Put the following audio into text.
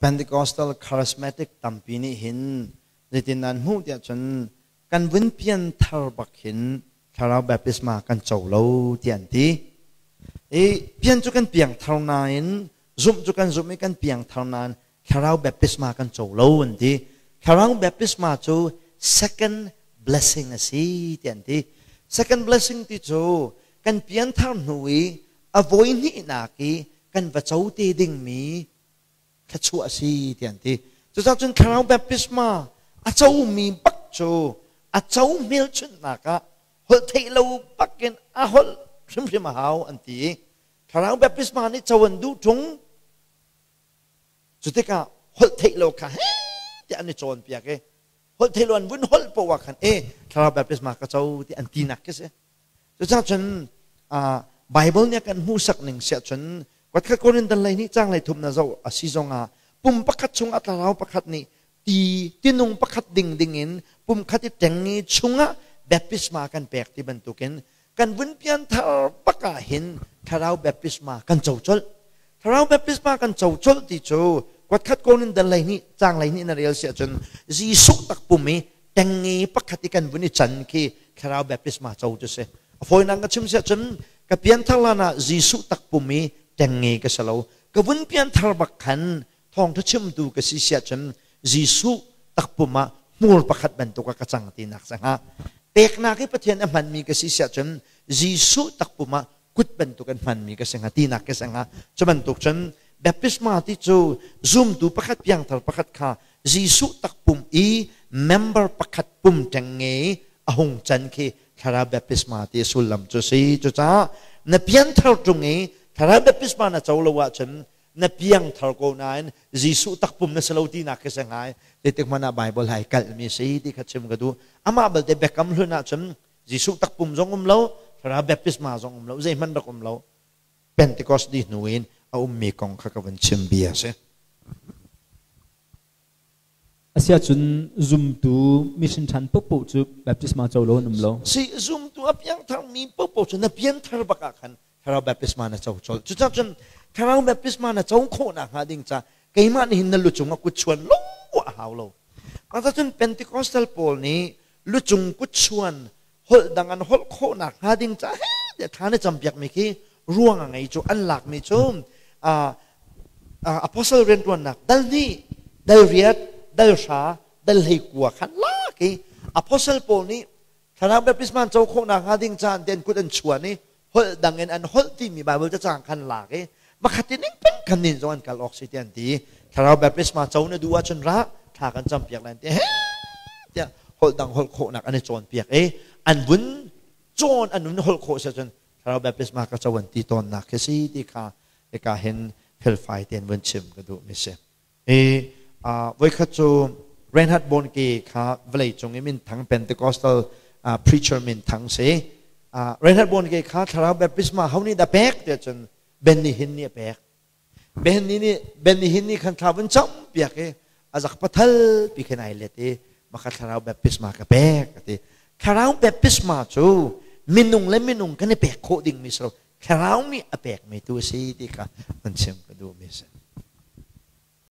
Pentecostal charismatic tampi nih hin zeitin nan hmuh tiah cun kan vun pian thar bak hin thlarau baptisma kan co lo ti an ti. I pian cu kan piang thar nain zumh cu kan zumh i kan piang thar nain thlarau baptisma kan co lo an ti. Thlarau baptisma cu second blessing a si ti an ti. Second blessing ti cu kan pian thar hnu i a voi hnihnak i kan va co te dingmi thluachuah a si ti an ti. Cucaah cun thlarau baptisma a comi bak cu a co hmelchunhnak ah holh theih lo bakin a holh hrimhrim a hau an ti i thlarau baptisma nih co an duh ṭung. Cu tikah holh theih lo kha he tiah an i cawnpiak i holh theih lo an vun holh poah khan e thlarau baptisma ka co ti an tinak khi si. Cucaah cun Bible nih a kan hmuhsak ning siah cun Kuatkhat Korinth lei nih caang lei thum na zoh a si zongah pum pakhat chungah thlarau pakhat nih ti tinung pakhat ding dingin pum khat i teng i chungah baptisma kan pek ti bantukin kan vun pian thar bak ah hin thlarau baptisma kan co colh. Thlarau baptisma kan co colh ti cu kuatkhat Korinth lei nih caang lei nih na rel siah cun Jesuh tak pum i tengnge pakhat i kan vun i can khi thlarau baptisma co cu si. A fawinak ka chim siah cun ka pianthar lan ah Jesuh takpum i tengnge ka si lo. Ka vun pianthar bak khan thawngtha chimtu ka si siah cun Jesuh takpum ah hmur pakhat bantuk ah ka cang tinak si hnga. Peknak i Pathian a hmanmi ka si siah cun Jesuh takpum ah kut bantuk an hmanmi ka si hnga tinak ka si hnga. Cu bantuk cun baptisma ti cu zumtu pakhat piangthar pakhat kha Jesuh takpum i member pakhat pum ṭengnge a hung can khi thlarau baptisma ti sullam cu si. Cucaah na pianthar ṭung i thlarau baptisma na co lo ahcun na piangthar ko nain Jesuh takpum na si lo tinak khi si ngai. Zeitik hmanh ah Bible hai kalhmi si ti kha chim ka duh. Amah balte biakam hlun ahcun Jesuh takpum zong um lo, thlarau baptisma zong um lo, zeihmanh rak um lo. Pentecost ni hnu in a ummi kong kha ka vun chim bia a si. Asiahcun zumtu mission ṭhan paohpaoh cu baptisma co lo an um lo. Si zumtu a piangtharmi paohpaoh cu na pianthar bak ah khan thlarau baptisma na co colh. Cucaah cun thlarau baptisma na co khawh nakhnga ding ca keimah nih hin na lucung ah kut chuan lo a hau lo. Cun Pentecostal pawl nih lucung kut chuan holh dang an holh khawh nakhnga ding ca he tiah thla na campiakmi khi ruang a ngei cu an lakmi cu apostle rianṭuannak dal hnih, dal riat, dal hra, dal 19 khan lak i apostle pawl nih thlarau baptisma an co khawh nakhnga ding ca an kut an chuan i holh dang in an holh timi Bible cacang khan lak i makhat in peng khan nin zong an kal awk si ti an ti. Thlarau baptisma co na duh ahcun ra, thla kan campiak lai ti he tiah holh dang holh khawhnak an i cawnpiak i an vun cawn an vun holh khawh si ahcun thlarau baptisma ka co an ti tawnnak khi si ti kha hika hin felfai tein vun chim ka duh mi si. I voikhat cu Reinhard Bonnke kha vawlei cung i minthang Pentecostal preacher minthang si. Reinhard Bonnke kha thlarau baptisma ho nih dah pek tiah cun Benny Hinn nih a pek. Benny nih Benny Hinn nih khan thla vun cam piak i a zak pathal pi khin ai let i maka thlarau baptisma ka pek a ti. Thlarau baptisma cu minung le minung kan i pek khawh ding mi si lo. Thlarau nih a pek mi tu a si ti kha van chim ka duh mi si.